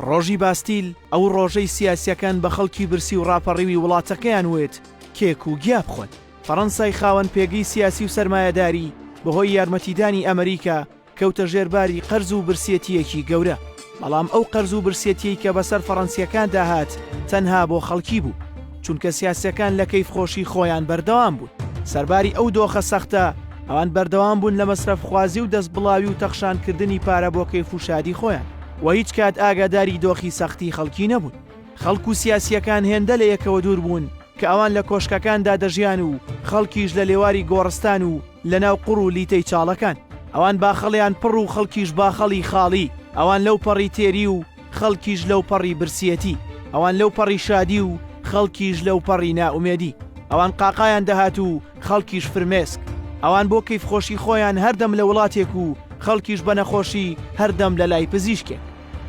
ڕۆژی باستیل، ئەو ڕۆژەی سیاسییەکان بە خەڵکی برسی و ڕاپەڕیوی وڵاتەکەیان وت کێک و گیا بخۆن. فەڕەنسای خاوەن پێگەی سیاسی و سەرمایەداری، بەهۆی یارمەتیدانی ئەمریکا، کەوتە ژێر باری قەرز و برسێتییەکی گەورە. بەڵام ئەو قەرز و برسێتییەی کە بەسەر فەڕەنسییەکاندا هات، تەنها بۆ خەڵکی بوو. چونکە سیاسییەکان لە کەیفخۆشی خۆیان بەردەوام بوون. سەرباری ئەو دۆخە سەختە، ئەوان بەردەوام بوون لە مەسرەفخوازی و دەستبڵاوی و تەخشانکردنی پارە بۆ کەیف و شادی خۆیان و هیچ کات ئاگاداری دۆخی سەختی خەڵکی نەبوون. خەڵک و سیاسییەکان هێندە لە یەکەوە دوور بوون کە ئەوان لە کۆشکەکاندا دەژیان و خەڵکیش لە لێواری گۆڕستان و لە ناو قوڕ و لیتەی چاڵەکان. ئەوان باخەڵیان پڕ و خەڵکیش باخەڵی خاڵی، ئەوان لەو پەڕی تێری و خەڵکیش لەو پەڕی برسیەتی، ئەوان لەو پەڕی شادی و خەڵکیش لەو پەڕی نائومێدی، ئەوان قاقایان دەهات و خەڵکیش فرمێسک، ئەوان بۆ کەیفخۆشی خۆیان هەردەم لە وڵاتێک و خەڵکیش بە نەخۆشی هەردەم لە لای پزیشکێک.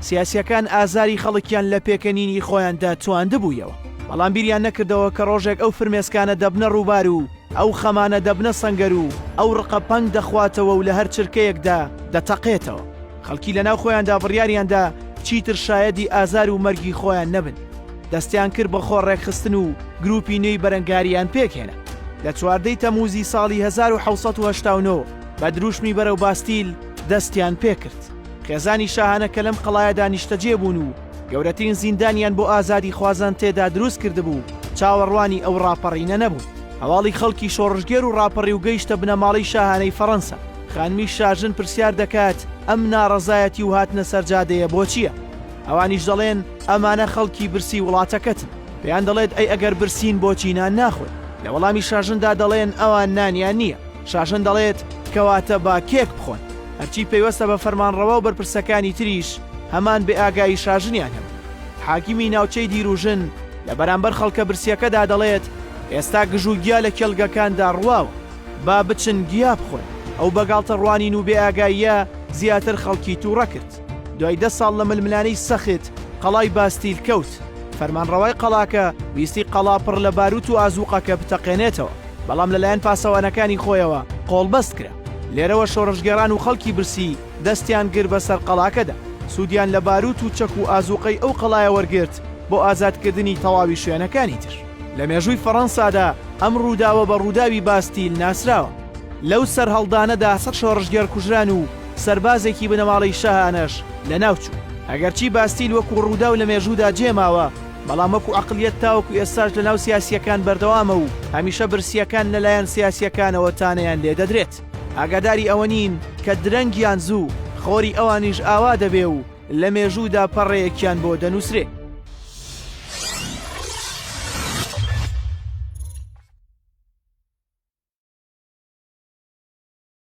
سیاسیەکان ئازاری خەڵکیان لە پێکەنینی خۆیاندا تواندبوویەوە، بەڵام بیریان نەکردەوە کە ڕۆژێک ئەو فرمێسکانە دەبنە ڕووبار و ئەو خەمانە دەبنە سەنگەر و ئەو ڕقە پەنگ دەخواتەوە و لە هەر چرکەیەکدا دەتەقێتەوە. خەڵکی لەناو خۆیاندا بڕیاریان دا چیتر شایەدی ئازار و مەرگی خۆیان نەبن. دەستیان کرد بە خۆ ڕێکخستن و گروپی نوێی بەرەنگارییان پێکهێنا. لە 14 ی تەمووزی ساڵی 1789 بە دروشمی بەرەو باستیل دەستیان پێکرد. خێزانی شاهانە کە لەم قەڵایەدا نیشتەجێ بوون و گەورەترین زیندانیان بۆ ئازادیخوازان تێدا دروست کردبوو، چاوەڕوانی ئەو ڕاپەڕینە نەبوون. هەواڵی خەڵکی شۆڕشگێر و ڕاپەڕیو گەیشتە بنەماڵەی شاهانەی فەڕەنسا. خانمی شاژن پرسیار دەکات ئەم ناڕەزایەتی و هاتنە سەر جادەیە بۆچییە؟ ئەوانیش دەڵێن ئەمانە خەڵکی برسی وڵاتەکەتن. پێیان دەڵێت ئەی ئەگەر برسین بۆچی نان ناخۆن؟ لە وەڵامی شاژندا دەڵێن ئەوان نانیان نییە. شاژن دەڵێت کەواتە با کێک بخۆن. هەرچی پەیوەستە بە فەرمانڕەوا و بەرپرسەکانی تریش هەمان بێئاگایی شاژنیان هەبوو. حاکمی ناوچەی دیروژن لە بەرامبەر خەڵکە برسییەکەدا دەڵێت ئێستا گژوگیا لە کێڵگەکاندا ڕواوە. با بچن گیا بخۆن. ئەو بە گاڵتە ڕوانین و بێئاگاییە زیاتر خەڵکی تووڕە کرد. دوای دە ساڵ لە ململانێی سەخت، قەڵای باستیل کەوت. فەرمانڕەوای قەڵاکە ویستی قەڵا پڕ لە باروت و ئازووقەکە بتەقێنێتەوە، بەڵام لەلایەن پاسەوانەکانی خۆیەوە قۆڵبەست کرا. لێرەوە شۆڕشگێڕان و خەڵکی برسی دەستیان گرت بەسەر قەڵاکەدا. سوودیان لە باروت و چەک و ئازووقەی ئەو قەڵایە وەرگرت بۆ ئازادکردنی تەواوی شوێنەکانی تر. لە مێژووی فەڕەنسادا ئەم ڕووداوە بە ڕووداوی باستیل ناسراوە. لەو سەرهەڵدانەدا شۆڕشگێڕ کوژران و سەربازێکی بنەماڵەی شاهانەش لەناوچوو. ئەگەرچی باستیل وەکو ڕووداو لە مێژوودا جێماوە، بەڵام وەکو عەقڵیەت تاوەکو ئێستاش لەناو سیاسییەکان بەردەوامە و هەمیشە برسییەکان لەلایەن سیاسییەکانەوە تانەیان لێدەدرێت. ئاگاداری ئەوە نین کە درەنگ یان زوو خۆری ئەوانیش ئاوا دەبێ و لە مێژوودا پەڕەیەکیان بۆ دەنووسرێ.